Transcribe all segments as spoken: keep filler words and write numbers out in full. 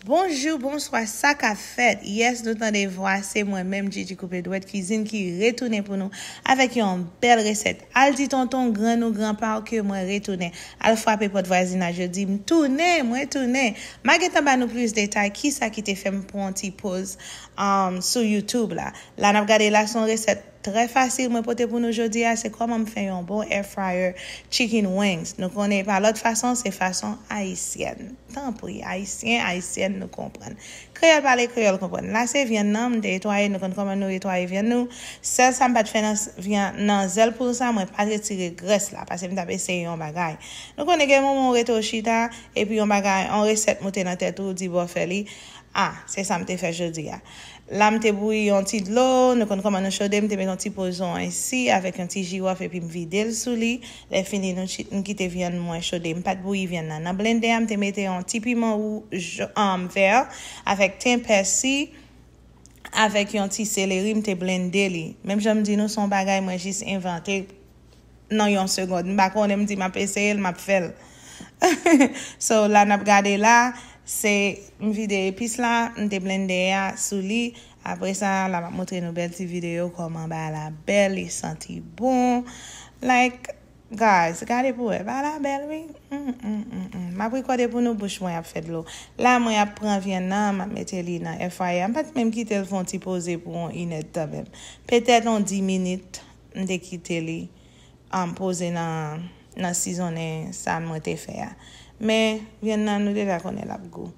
Bonjou, bonswa, sa k ap fèt? Yes, nou tande vwa, se mwen menm, Gigi Koupe Dwèt Kwizin ki retounen pou nou avèk yon bèl resèt. Al di tonton, grann ou, granpa w ke mwen retounen. Al frape pòt vwazinaj yo, di m tounen, mwen tounen. M a gentan ba nou plis detay, kisa ki te fè m pran yon ti poz um, sou YouTube la. La n ap gade la, se yon resèt trè fasil mwen pote pou nou jodi a, se kòman m fè yon bon air fryer chicken wings. Nou konnen pa lòt fason, se fason ayisyèn. Tanpri, ayisyen, ayisyèn, nou konprann. Kreyòl pale, kreyòl konprann. La se vyann nan, m te netwaye, nou konn kòman nou netwaye vyann nou. Sèl sa m pa t fè nan s- vyann, nan zèl poul sa, mwen pa t retire grès la, paske m t ap eseye yon bagay. Nou konnen gen moman ou rete w chita, epi yon bagay, yon resèt moute nan tèt ou, di bò fè li. Ah, se sa m te fè jodi a. La, m te bouyi yon ti dlo, nou konn kòman nou chode, m te met yon ti po zonyon isi avèk yon ti jiwòf epi m vide l sou li. Lè fini, nou chi- m kite vyann mwen chode. M pa t bouyi vyann nan. Nan blendè a, m te mete yon ti piman wouj um, vè avèk ten pèsi, avèk yon ti seleri, m te blende li. Menm jan m di nou, se yon bagay mwen jis envante nan yon segonn. M pa konnen, m di m ap eseye l, m ap fè l. So, la n ap gade la, se m vide epis la, m te blende a sou li. Apre sa, la m ap montre nou bèl ti videyo kòman bagay la bèl, li santi bon. Like, guys, gade pou wè, bagay la bèl, wi. Mm, mm, mm, mm. M ap rekòde pou nou, bouch mwen ap fè dlo. La, mwen ap pran vyann nan, m ap mete li nan air fryer. M pa t menm kite l fè yon ti poze pou yon inèdtan menm. Petèt yon dis minit, m te kite li um, poze nan, nan sizonnen sa mwen te fè a. Men, vyann nan, nou deja konnen l ap gou.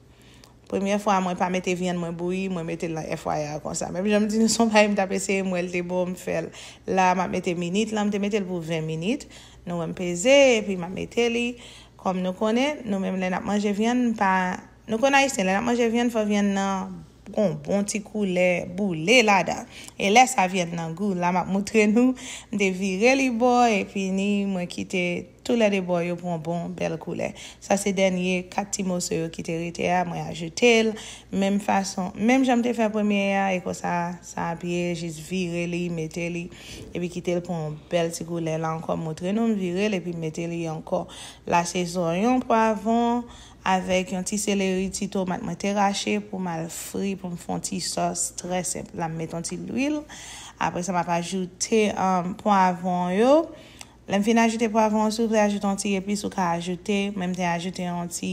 Premyè fwa, mwen pa mete vyann mwen bouyi, mwen mete l nan air fryer konsa. Menm jan m di nou, se yon bagay m t ap eseye, m wè l te bon, m fè l. La, m ap mete minit lan, m te mete l pou ven minit. Nou wè m peze, epi m ap mete li. Kòm nou konnen, nou menm lè n ap manje vyann, pa Nou konn ayisyen, lè n ap manje vyann, fò vyann nan gon bon ti koulè boule ladan. E lè sa vyann nan gou, la m ap montre nou, m te vire li bò, epi ni mwen kite toulède bò yo pran bon bèl koulè. Sa se dènye kat ti moso yo ki te rete a, mwen ajoute l. Menm fason, menm jan m te fè premye a, e konsa, sa ap ye, jis vire li, mete li, epi kite l pran yon bèl ti koulè. La ankò, m montre nou, m vire l, epi m mete li ankò. La se zonyon, pwavwon, avèk yon ti seleri, ti tomat mwen te rache pou m al fri, pou m fè yon ti sòs trè senp. La, m met yon ti lwil. Apre sa, m ap ajoute um, pwavwon yo. Lè m fin ajoute pwavwon, souple ajoute yon ti epis ou ka ajoute. Mwen, m te ajoute yon ti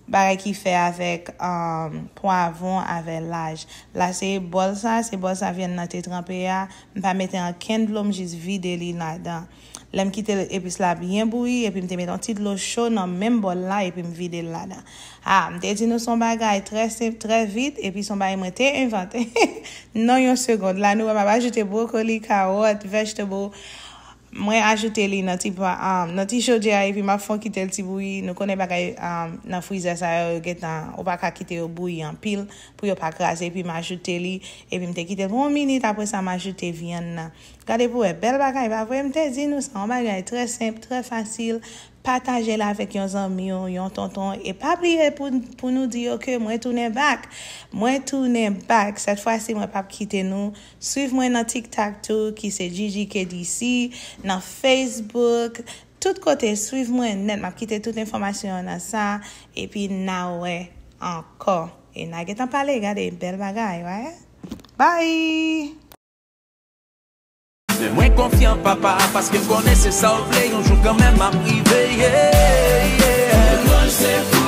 bagay ki fè avèk um, pwavwon avè laj. La, se bòl sa, se bòl sa vyann nan te tranpe a. M pa mete ankenn dlo, m jis vide li ladan. Lè m kite epis la byen bouyi, epi m te met yon ti dlo cho nan menm bòl la, epi m vide l ladan. Ah, m te di nou se yon bagay trè senp, trè vit, epi se yon bagay mwen te envante nan yon segonn. La, nou wè m ap ajoute bwokoli, kawòt, vegetable. Mwen ajoute li nan ti pwa, um, nan ti chodyè a, epi m ap fè kite l ti bouyi. Nou konnen bagay um, nan frizè sa yo, yo gentan, ou pa ka kite yo bouyi anpil pou yo pa kraze, epi m ajoute li, epi m te kite l pou yon minit, apre sa m ajoute vyann nan. Gade pou wè, bèl bagay, pa vre? M te di nou, se yon bagay trè senp, trè fasil. Pataje l avèk yon zanmi w, yon tonton. E pa bliye pou, pou nou di yo ke mwen tounen back. Mwen tounen back. Sèt fwa si, mwen p ap kite nou. Swiv mwen nan TikTok tou, ki se Gigi K D C, nan Facebook. Tout kote, swiv mwen nèt. M ap kite tout enfòmasyon yo nan sa. Epi n a wè ankò. E n a gentan pale, gade, bèl bagay, wè? Bye! Fè mwen konfyans, papa, paske m konnen se sa w vle, yon jou kanmenm m ap rive, yeah, yeah.